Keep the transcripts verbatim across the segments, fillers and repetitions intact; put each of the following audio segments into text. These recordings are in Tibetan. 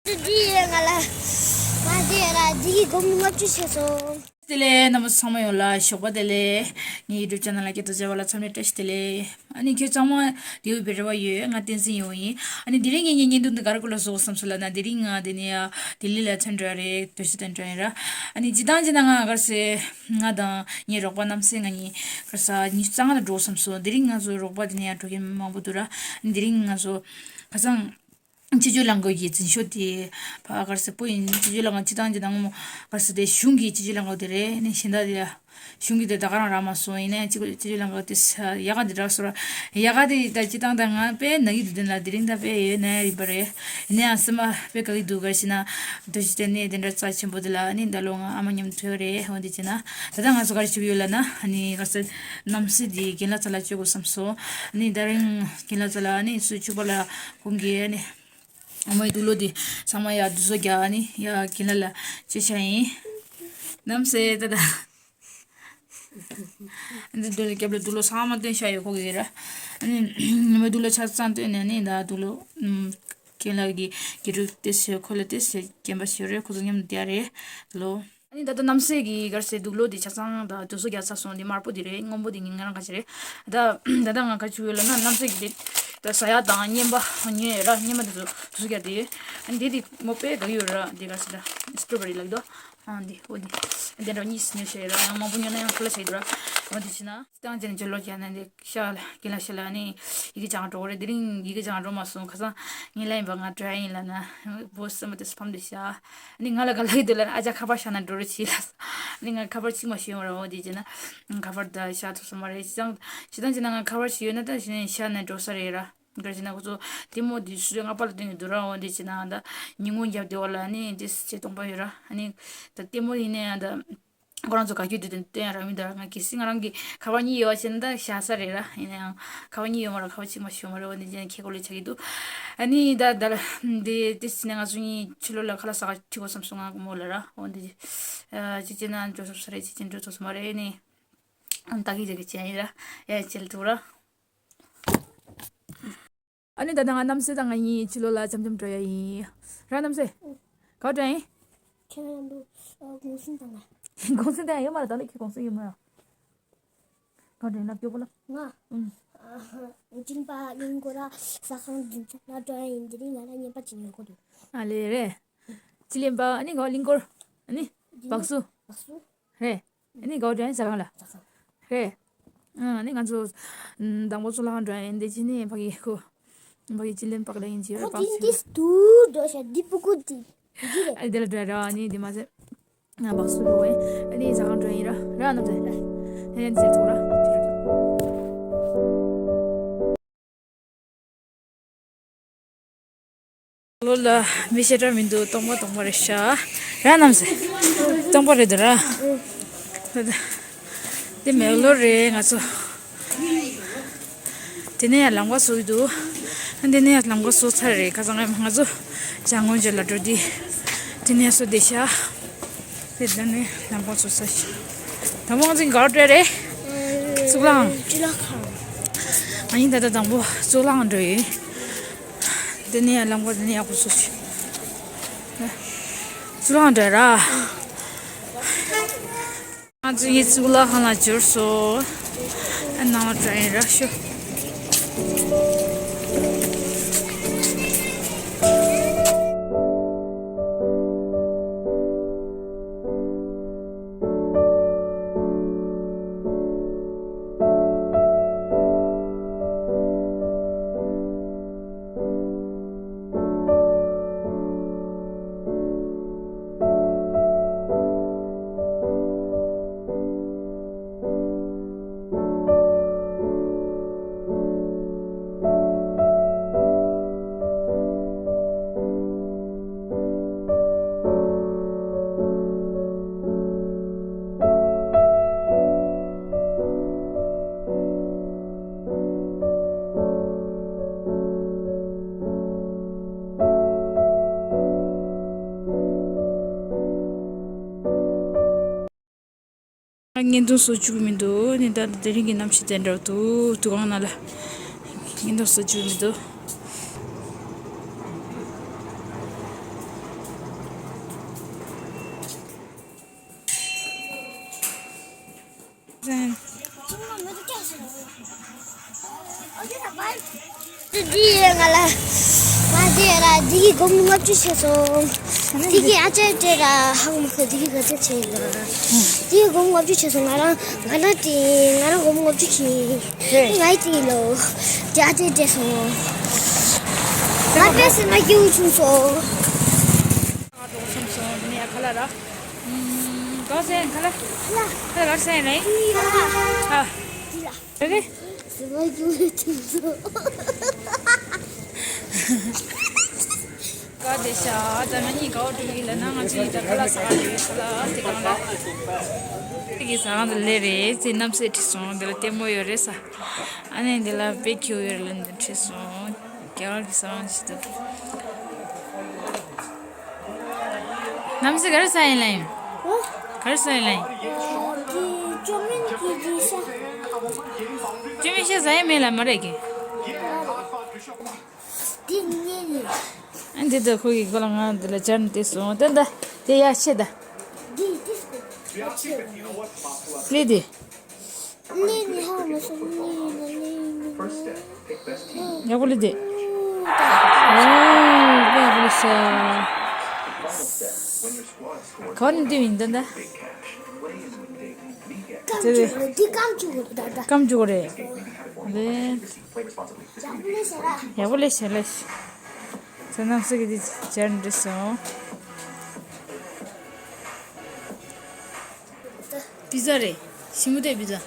འདི་ཡི་ང་ལ་མ་བདེ་ར་འདི་ཡི་སྒོར་མོ་ལྔ་བཅུ་བྱས་སོང་། དེ་ལས་རྣམ་པ་ཚང་མ་ཡོངས་ལ་ཞོགས་པ་བདེ་ལེགས། ངའི་ཡུ་ཊུབ་ཆེ་ནལ་ལ་སྐྱིད་སྡུག་བྱ་བ་ལ་འཚམས་འདྲི་བཀྲ་ཤིས་བདེ་ལེགས། ཨ་ནི་ཁྱོད་ཚང་མ་བདེ་པོ་ཡོད་པའི་རེ་བ་ཡོད། ང་བསྟན་འཛིན་ཡོང་ཡིན། ཨ་ནི་དེ་རིང་ངས་ངའི་བརྙན་ཐུང་འདི་ག་རེ་སྐོར་ལ་བཟོ་དགོས་བསམ་སོང་ལབ་ན། དེ་རིང་ང་དེ་ནས་ཡ་ལྡི་ལི་ལ་ཐོན་འགྲོ་ཡ་རེད། དུས་ཚོད་དང་འགྲོ་ཡིན་ར། ཨ་ནི་སྤྱིར་བཏང་བྱས་ན་ང་ག་རེ་ཟེར། ང་དང་ངའི་རོགས་པ་རྣམ་སྲས་ང་གཉིས་ག་རེ་ཟེར་ཉི་ཤུ་རྩ་ལྔ་ལ་འགྲོ་བསམ་སོང་། དེ་རིང་ང་ཚོ་རོགས་པ་དེ་ནས་ཡ་འགྲོ་མཁན་མང་པོ་འདུག་ར། ཨ་ནི་དེ་རིང་ང་ཚོ་ཁ་སང་སྤྱི་སྤྱོད་རླངས་འཁོར་གྱི་འཛིན་ཤོག་དེ་ཕ་ག་རེ་ཟེར་པོ་ཡིན། སྤྱི་སྤྱོད་རླངས་འཁོར་སྤྱིར་བཏང་གྱི་ནང་མོ་ག་རེ་ཟེར་དེ་གཞུང་གི་སྤྱི་སྤྱོད་རླངས་འཁོར་དེ་རེད། ཨ་ནི་གཞན་དག་དེ་ཡ་གཞུང་གི་དེ་ད་ག་རང་རག་མ་སོང་། ཡིན་ནའི་གཅིག་སྤྱི་སྤྱོད་རླངས་འཁོར་དེ་ས་ཡག་ག་འདི་འདྲ་སོ་ར། ཡག་ག་དེ་ད་སྤྱིར་བཏང་ད་ང་དཔེ་ནག་གི་འདུག་དེ་ལ་དེ་རིང་ད་དཔེ་ཡོད་ན་ཡིན་པ་རེད། ཡིན་ནའང་སེམས་པ་དཔེ་དགའ་གི་འདུག་ག་རེ་ཟེར་ན། དུས་ཚོད་དེ་ནས་དེ་འདྲ་རྩ་ཆེན་པོ་དེ་ལ་ཨ་ནི་ད་ལོ་ང་ཨ་མ་མཉམ་དུ་ཡོད་རེད། འོ་འདི་བྱས་ན་ད་ལྟ་ང་ཚོ་ག་རེ་བྱེད་ཀྱི་ཡོད་ལབ་ན། ཨ་ནི་ག་རེ་ཟེར་རྣམ་སྲས་དེ་རྒན་ལགས་རྩ་ལ་བཅོལ་དགོས་བསམ་སོང་། ཨ་ནི་ད་རིང་རྒན་ལགས་རྩ་ལ་ཨ་ནི་སུ་ཆུ་པ་ལ་ཁོང་གིས་ཨ་ནི། ཨ་མའི་དུག་ལོག་དེ་ཚང་མ་ཡ་དུག་སོ་རྒྱག་ཨ་ནི་ཡ་རྒན་ལགས་ལ་བཅོལ་བཞག་ཡིན། རྣམ་སྲས་ད་ལྟ་འདི་དུག་ལོག་རྒྱབ་ལ་དུག་ལོག་ཚང་མ་བཏོན་བཞག་ཡོད་ཁོ་གི་ར། ཨ་ནི་ཨ་མའི་དུག་ལོག་ཆ་ཚང་བཏོན་ནས་ཨ་ནི་ད་དུག་ལོག་རྒན་ལགས་ཀྱི་དགེ་ཕྲུག་དེ་ཚོ་ཁོ་ལ་དེ་ཚོ་རྒན་པ་ཞིག་རེད། ཁོ་ཚོ་མཉམ་དུ་བསྡད་རེད་ལོ། ཨ་ནི་ད་ལྟ་རྣམ་སྲས་ཀྱིས་ག་རེ་ཟེར་དུག་ལོག་དེ་ཆ་ཚང་ད་དུག་སོ་རྒྱག་ཚར་སོང་། དེ་དམར་པོ་དེ་རེད། སྔོན་པོ་དེ་ཉིན་ང་རང་ག་ཅི་རེད། ད་ད་ལྟ་ང་ག་ཅི་ཡོད་ལབ་ན། རྣམ་སྲས་ཀྱི་དེ་ད་ཟ་ཡག་དང་རྔན་པ་ཉོས་ཡོད་ར། རྔན་པ་དེ་ཚོ་དུག་སོ་རྒྱག་དེ་ཡོད། ཨ་ནི་དེ་དེ་མོ་དཔེ་དགའ་ཡོད་ར། དེ་ག་རེ་ཟེར་ད་སི་ཊོ་བེ་རི་ལབ་ཀྱི་འདུག་ཨ་འདི་འོ་འདི་དེ་འདྲ་གཉིས་ཉོས་བཞག་ཡོད་ར། ཡང་མང་པོ་ཉོས་ན་ཡང་ཁོ་ལ་བྱེད་འདུག་ར། འོ་འདི་བྱས་ན་སི་ཏང་ཅན་ཇོ་ལོ་རྒྱག་ན་འདི་ཤ་ལ་རྒན་ལགས་ཤ་ལ་ཨ་ནི་ཡི་གེ་སྦྱང་འགྲོ་གི་རེད། དེ་རིང་ཡི་གེ་སྦྱང་འགྲོ་མ་སོང་། ཁ་སང་ངའི་ལ་ཡིན་པ་ང་འགྲོ་ཡ་ཡིན་ལབ་ན་བོ་སི་མ་དེ་སི་ཕམ་དེ་ཤ། ཨ་ནི་ང་ལ་ག་ལ་ཡི་དུ་ལ་ཨ་ཅག་ཁ་པར་བཞག་ན་འགྲོ་རེ་བྱེད་ལ། ཨ་ནི་ང་ཁ་པར་གཅིག་མ་ཞིག་ཡོང་ར། འོ་དེ་བྱས་ན་ཁ་པར་ད་བཞག་ཐུབ་ས་མ་རེད། ཅང་ཅི་ལྟར་བྱས་ན་ང་ཁ་པར་ཞིག་ཡོད་ན་ད་ཞིག་ནས་བཞག་ནས་འགྲོ་ས་རེད་ར། ག་རེ་བྱས་ན་ཁོ་ཚོ་ལྟད་མོ་དེ་ཆུ་ཚོད་ལྔ་པ་ལ་སྟོན་གྱི་འདུག་ར། འོ་དེ་བྱས་ན་ད་ཉིན་གུང་རྒྱབ་དེ་བ་ལ་ཨ་ནི་དེ་ཅེ་སྟོང་པ་ཡོད་ར། ཨ་ནི་ད་ལྟད་མོ་ཡིན་ན་ཡང་ད། ཁོ་རང་ཚོ་ག་རྒྱུ་དུས་དུ་བསྟན་ར་མི་འདུག་ང་གལ་སྲིད་ང་རང་གི་ཁ་པར་གཉིས་ཡོད་པ་བྱས་ན་ད་བཞག་ས་རེད་ར། ཡིན་ན་ཡང་ཁ་པར་གཉིས་ཡོད་མ་ར། ཁ་པར་གཅིག་མ་ཞིག་ཡོད་མ་རེད། འོ་འདི་ཅན་ཁེ་གོ་ལེ་ཆགས་ཀྱི་འདུག་ཨ་ནི་ད་ད་འདི་དེ་ཕྱིན་ནས་ང་ཚོ་གཉིས་ཕྱི་ལོགས་ལ་ཁ་ལག་ཟ་ག་ཁྲིད་དགོས་བསམ་སོང་། ང་མོ་ལ་ར། འོ་འདི་ཅི་ཅི་ན་འགྲོ་ཐུབ་ས་རེད། ཅི་ཅི་འགྲོ་ཐུབ་ས་མ་རེད། ཨ་ནི་ཨ་ད་གི་རེ་གི་ཅན་ཡིན་ར། ཡ་ཅེལ་འདུག་ར། ཨ་ནི་ད་ལྟ་ང་རྣམ་སྲས་དང་ང་གཉིས་ཕྱི་ལོགས་ལ་འཆམ་འཆམ་འགྲོ་ཡ་ཡིན། ར་རྣམ་སྲས། ག་འགྲོ་ཡིན། ཁྱེད་རང་ཚོ་གུང་སེང་དང་ང་། གུང་སེང་དང་ཡོད་མ་རེད། ད་ནི་ཁྱེད་གུང་སེང་ཡོད་མ་རེད། ག་འགྲོ་ཡིན་ལབ་སྐྱོ་པོ་ལ། ང་། ཨུམ། སྤྱིན་པ་གླིང་སྐོར་ལ་ཟ་ཁང་འཛིན་ཚོགས་ན་འགྲོ་ཡ་ཡིན། དེ་རིང་ང་ལ་བརྙན་པ་ཅིག་ཉོ་དགོས་འདུག་ཨ་ལེ་རེད། སྤྱི་གླིང་པ་ཨ་ནི་ག་གླིང་སྐོར། ཨ་ནི། སྦག་སུ། སྦག་སུ། རེད། ཨ་ནི་ག་བ་འགྲོ་ཡིན་ཟ་ཁང་ལ། ཟ་ཁང་། རེད། ཨ་ནི་ང་ཚོ་དང་པོ་གཙུག་ལག་ཁང་འགྲོ་ཡིན། འདི་ཕྱི་ནས་ཕ་གི་ཁོ་ཕ་གི་སྤྱི་གླིང་པ་གི་ལ་ཡིན་གྱི་རེད། ཁོ་པག་དེ་ཆེ་འདི་སྟུ་འགྲོ་ཤ་འདི་པུ་ཀུ་དེ་འདི་རེད། ཨ་ནི་དེ་ལ་འགྲོ་ཡ་ར། ཨ་ནི་འདི་མ་ཟད་ང་སྦག་སུ་འགྲོ་བས། ཨ་ནི་ཟ་ཁང་འགྲོ་ཡིན་ར། ར་ནམ་ཟེར་ར། ཨ་ནི་ཟེར་ཐུག་ར། ལོ་ལ་མི་ཤེས་འདྲ་མི་འདུག་སྟོང་པ་སྟོང་པ་རེད་ཤག་ར་རྣམ་སྲས། སྟོང་པ་རེད་འདུག་ར། དེ་མེག་ལོར་རེད་ང་ཚོ། དེ་ནས་ཡང་ལམ་ཁ་བཟོ་གི་འདུག་དེ་ནས་ཡང་ལམ་ཁ་བཟོ་ཚར་རེད། ཁ་སང་ང་ཚོ་བྱང་ངོས་ཅན་ལ་འགྲོ་དུས་དེ་ནས་ཡང་བཟོ་བསྡད་ཤག་དེ་ལ་ནི་ལམ་ཁ་བཟོ་ས་ཞིག་དང་པོ་ང་ཚོ་ག་པར་འགྲོ་རེད། གཙུག་ལག་ཁང་། གཙུག་ལག་ཁང་། ང་གཉིས་ད་ལྟ་དང་པོ་གཙུག་ལག་ཁང་འགྲོ་ཡིན། དེ་ནས་ཡང་ལམ་ཁ་དེ་ནས་ཡག་པོ་བཟོ་ཞིག་གཙུག་ལག་ཁང་འགྲོ་ར། ང་ཚོ་གཉིས་གཙུག་ལག་ཁང་ལ་འབྱོར་སོང་། ཨ་ནང་ལ་འགྲོ་ཡིན་ར་ཤོག་བརྙན་ཐུང་བཟོ་བཅུག་གི་མི་འདུག་ནི་ད་དེ་རིང་གི་གནམ་གཤིས་དེ་འདྲ་འདུག་དུ་གང་ན་ལ་བརྙན་ཐུང་བཟོ་བཅུག་གི་མི་འདུག་འདི་ཡས་ང་ལ། ང་འདི་ཡས་ལ་འདི་གི་སྒོར་མོ་ལྔ་བཅུ་བྱས་སོང་། འདི་གི་ཨ་ཅག་སྤྲད་ལ་ཧ་གོ་མ་སོང་། འདི་གི་ག་ཚོད་བྱས་ཡིན་ལ། འདི་གི་སྒོར་མོ་ལྔ་བཅུ་བྱས་སོང་། ང་རང་ང་རང་དེ་ང་རང་སྒོར་མོ་ལྔ་བཅུ་བྱས། ང་ཡི་དེ་ལོ། འདི་ཨ་ཅག་སྤྲད་སོང་། ང་དཔེ་སེམས་ན་སྐྱིད་པོ་བྱུང་སོང་། ང་འགྲོ་བསམ་སོང་། འདི་ནས་ཡ་ཁ་ལག་ར། ཨུམ། ག་སེ་ཁ་ལག་ཁ་ལག་ག་སེ་ལེ། ཨ། རེད། ག་དེ་ཤ་ད་ང་གཉིས་ག་བ་འགྲོ་གི་ལ་ན། ང་ཚོ་གཉིས་ད་ཁ་ལག་ཟ་ག་འགྲོ་གི། ཁ་ལག་དེ་གང་ལ། དེ་གི་ཟ་གང་དུ་ལེ་རེད། ཚེ་རྣམ་སྲས་ཁྲིད་སོང་། དེ་ལ་ལྟད་མོ་ཡོད་རེད་ས། ཨ་ནེ་འདི་ལ་དཔེ་ཁྱེའུ་ཡོད་རེད་ལ་འདི་ཁྲིད་སོང་། རྒྱ་གར་གི་ཟ་གང་ཞིག་འདུག་ནམ་སི་ག་རེ་ཟ་ཡིན་ལ་ཡིན། ག་རེ་ཟ་ཡིན་ལ་ཡིན། ཅོ་མིན་གྱི་རི་ཤ། ཅོ་མིན་ཤ་ཟ་ཡིན་མེད་ལ་མ་རེད་གི། འདི་ཉེ་ཉེ། ཨ་འདི་ད་ཁོ་གི་གོ་ལ་ང་འདི་ལ་སྦྱར་ནས་བསྡད་སོང་། ད་ད་དེ་ཡ་ཆེ་ད། འདི་འདི་ཡ་ཆེ། ལི་དེ། ལི་ནི་ཧ་མ་སོང་། ལི་ནི་ལི་ནི། ཡག་པོ་ལི་དེ། ཨོ་ཡག་པོ་ལི་ས། ག་ནས་འདི་ཡིན་ད་ད། སྐམ་བཅུག་གོ་རེད། ད་ད་སྐམ་བཅུག་གོ་རེད། ལེ། ཡག་པོ་ལི་ས་ར། ཡག་པོ་ལི་ས་ལི་ས། ཚོ་ནང་སྲིད་ཀྱི་འདི་སྦྱར་འདྲི་སོང་། པི་ཛ་རེད། ཞིམ་པོ་དེ་པི་ཛ།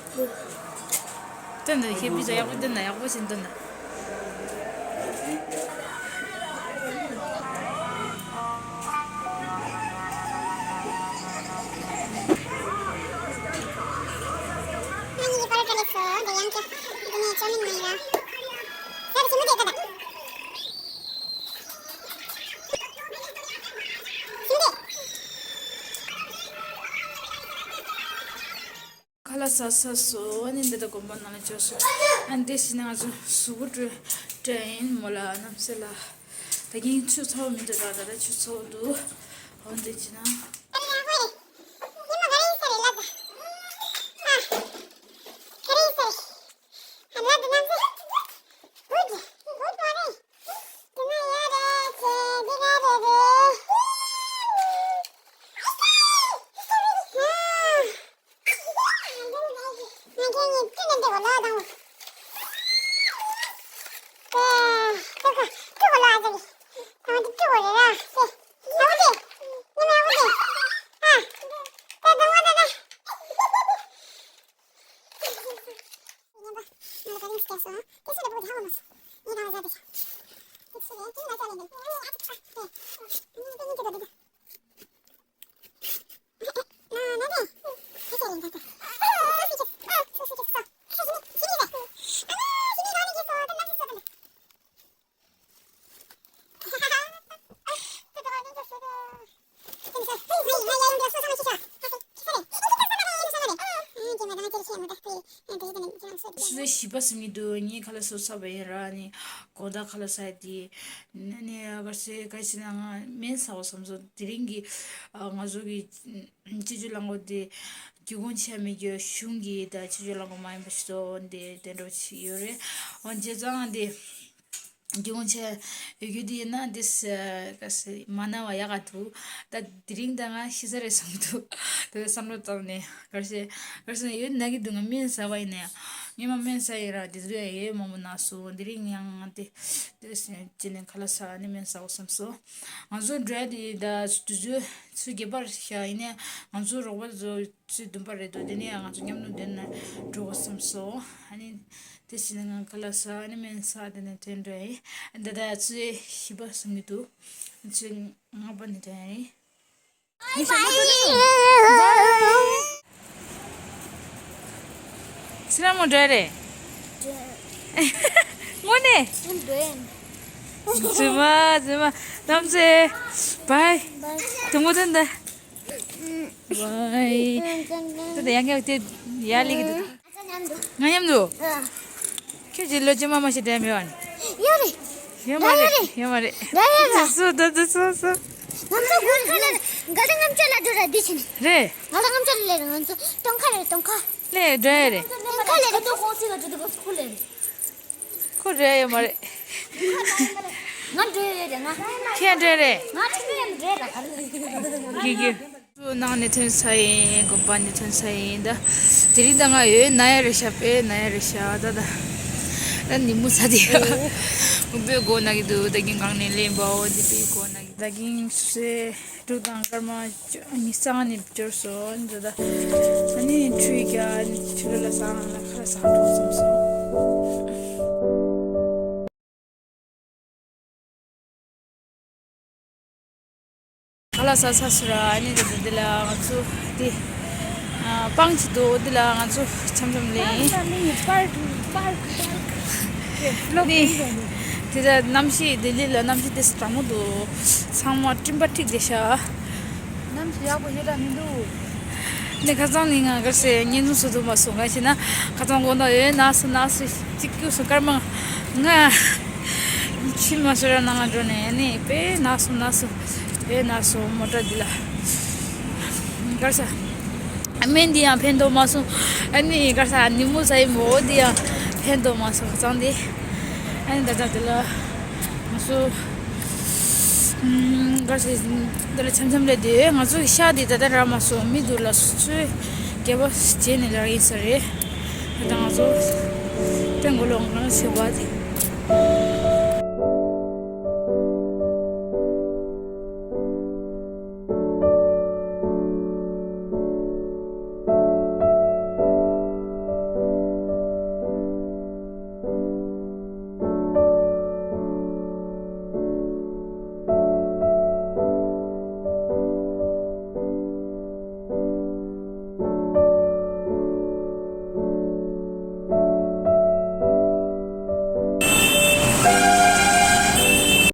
སྟོན་ད་ཁྱེད་པི་ཛ་ཡག་པོ་སྟོན་ད། ཡག་པོ་ཞིག་སྟོན་ད། ཁ་ལག་ཟ་ས་སོ། ཨ་ནི་འདི་ལྟ་དགོན་པ་ནང་ལ་འབྱོར་སོ། ཨ་ནི་དེ་བྱས་ན་ང་ཚོ་གཟུགས་པོ་སྤྲོད་སྤྲད་ཡིན་མོ་ལ་རྣམ་སྲས་ལ། ད་གིན་ཆུ་ཚ་བོ་མི་འདུག་ད་ད་ལྟ་ཆུ་ཚ་བོ་འདུག་འོ་འདི་བྱས་ན། སོ་སོའི་བྱིས་པ་ཟེར་གྱི་འདུག་ངས་ཁ་ལག་སོ་སོ་ཟ་བ་ཡིན་ར་ནི་གོ་ད་ཁ་ལག་ཟ་ཡ་དེ་ནི་ག་ཟེ་ག་ཟེ་ན་ང་སྨན་ཟ་བ་བསམ་སོང་། དེ་རིང་གི་ང་ཚོ་གི་སྤྱི་སྤྱོད་རླངས་འཁོར་དེ་སྒེའུ་ཁུང་ཕྱེ་མེད་རྒྱུ་གཞུང་གི་ད་སྤྱི་སྤྱོད་རླངས་འཁོར་མ་ཡིན་པ་ཞིག་ཏུ་འོན་ཏེ་དེ་འདྲ་ཞིག་ཡོད་རེད། འོན་བྱས་ཙང་དེ་སྒེའུ་ཁུང་ཕྱེ་ཡོད་རྒྱུ་དེ་ཡིན་ན་དེ་ག་ཟེ་མ་ན་བ་ཡག་ག་འདུག་ད་དེ་རིང་ད་ང་ཤི་ས་རེད་བསམ་འདུག་དེ་བསམ་བློ་བཏང་ནས་ག་ཟེ་ག་ཟེ་ཡོད་ན་གི་འདུག་ང་སྨན་ཟ་བ་ཡིན་ན་ཡང་ངས་མ་སྨན་ཟ་ཡིན་ར་དེ་ཚོ་ཡང་ཡོད་མང་པོ་ན་སོང་། དེ་རིང་ཡང་ང་དེ་དེ་བྱས་ནས་ཁ་ལག་ཟ་ནི་སྨན་ཟ་བ་བསམ་སོང་། ང་ཚོ་འགྲོ་ཡ་དེ་ད་དུས་ཚོད་ཚོད་བརྒྱད་པར་ཤར་ཡིན་ནའི་ང་ཚོ་རོགས་པ་ཚོ་ཚོད་བདུན་པ་རེད་འདུག་དེ་ནས་ང་ཚོ་མཉམ་དུ་འདོན་ན་འགྲོ་དགོས་བསམ་སོང་། ཨ་ནི་དེ་བྱས་ན་ང་ཁ་ལག་ཟ་ཨ་ནི་སྨན་ཟ་དེ་ནས་ཐོན་འགྲོ་ཡིན། འདི་ད་ཚོད་བཞི་པ་བསམ་གྱི་འདུག་ཚོད་ལྔ་པ་ནས་ཐོན་ཡིན། ཚེ་རིང་མོ་འགྲོ་རེད། དངོས་གནས། རྫུན་མ་རྫུན་མ་རྣམ་སྲས། བའི། དུ་མོ་དོན་ད། ཝའི། ད་ད་ཡང་ཡང་དེ་ཡར་སླེབས་ཀྱི་འདུག་ང་མཉམ་དུ། ཁྱོད་ཀྱི་ལོ་ཅི་མ་མ་ཞིག་འདྲ་མེད་བ་ནི། ཡོད་རེད། ཡོད་མ་རེད། ཡོད་མ་རེད། ད་ཡོད་ར། སོ་ད་ད་སོ་སོ། ང་ཚོ་སྒོར་ཁ་ལ་འགའ་ད་ང་ཚོ་ལ་འགྲོ་ར་འདི་ཕྱིན། རེད། ང་ད་ང་ཚོ་ལ་ལས་ར་ང་ཚོ་སྟོང་ཁ་ལས་སྟོང་ཁ། ལས་འགྲོ་ཡ་རེད། སྟོང་ཁ་ལས་ར་སྟོང་ཁ་ལས་ར། ཁོ་འགྲོ་ཡ་ཡོད་མ་རེད། ང་འགྲོ་ཡ་ཡོད་རེད་ང་། ཁྱེད་འགྲོ་ཡ་རེད། ང་ཁྲིད་ཡ་མི་འགྲོ་ཡ་རེད། གི་གི། ནང་ནས་ཐོན་ས་ཡིན། དགོན་པ་ནས་ཐོན་ས་ཡིན་ད། དེ་རིང་ད་ང་ཡོད་ན་ཡ་རེད་ཤག་དཔེ་ན་ཡ་རེད་ཤག་ད་ད། ད་ནི་མོ་ས་དེ་ཡ། དཔེ་དགོས་ན་གི་འདུག་ད་གིན་གང་ནས་ལེན་པའོ་འདི་དཔེ་དགོས་ན་གི། ད་གིན་སུ་སེ་འབྲུག་དང་སྐར་མ་ཉི་ཤུ་རྩ་ལྔ་ནས་འབྱོར་སོང་འདི་ད། ཨ་ནི་འཕྲུལ་རྒྱག་ནི་ཆུ་ལ་ལ་ཟ་ང་ལ་ཁ་ལ་ཟ་འགྲོ་བསམ་སོང་། ཁ་ལག་ཟ་ཚར་སོང་ར། ཨ་ནི་འདི་འདི་ལ་ང་ཚོ་དེ་ཨ་སྤང་ཅིག་འདུག་འདི་ལ་ང་ཚོ་འཆམ་འཆམ་ལེན་ཡིན། ནི་དེ་ལ་གནམ་གཤིས་ལྡི་ལི་ལ་གནམ་གཤིས་དེ་གྲང་མོ་འདུག་ཚང་མ་སྤྲིན་པ་འཁྲིགས་བསྡད་ཤག་གནམ་གཤིས་ཡག་པོ་ཞེ་དྲག་མི་འདུག་ནི་ཁ་སང་ནི་ང་གར་སེ་བརྙན་ཐུང་བཟོ་ཐུབ་མ་སོང་། ག་ཞེ་ན་ཁ་སང་དགོང་དག་ཡོད་ན་སུ་ན་སུ་གཅིག་སྐྱུག་སོང་སྐར་མ་ང་ཕྱི་མ་སུ་ར་ནང་ང་འགྲོ་ནས་ནི་དཔེ་ན་སུ་ན་སུ་དཔེ་ན་སུ་མོ་ཊ་འདི་ལ་གར་ས་ཨ་མེན་འདི་ཡང་ཕན་ཐོགས་མ་སོང་། ཨ་ནི་གར་ས་ནི་མོ་ས་ཡི་མོ་འདི་ཡང་ཕན་ཐོགས་མ་སོང་ཁ་སང་འདི་ཨ་ནི་ད་ད་འདི་ལ་ང་སུ། ག་ཟེ་འདི་ལ་འཆམ་འཆམ་ལས་དེ་ང་ཚོ་གི་ཤག་དེ་ད་ལྟ་རག་མ་སོང་། མི་འདུག་ལ་སུ་ཚོས་རྒྱབ་བྱས་ནས་ལ་ཡིན་ས་རེད། ད་ང་ཚོ་ཏན་གོ་ལོང་གང་ཟེ་བ་དེ་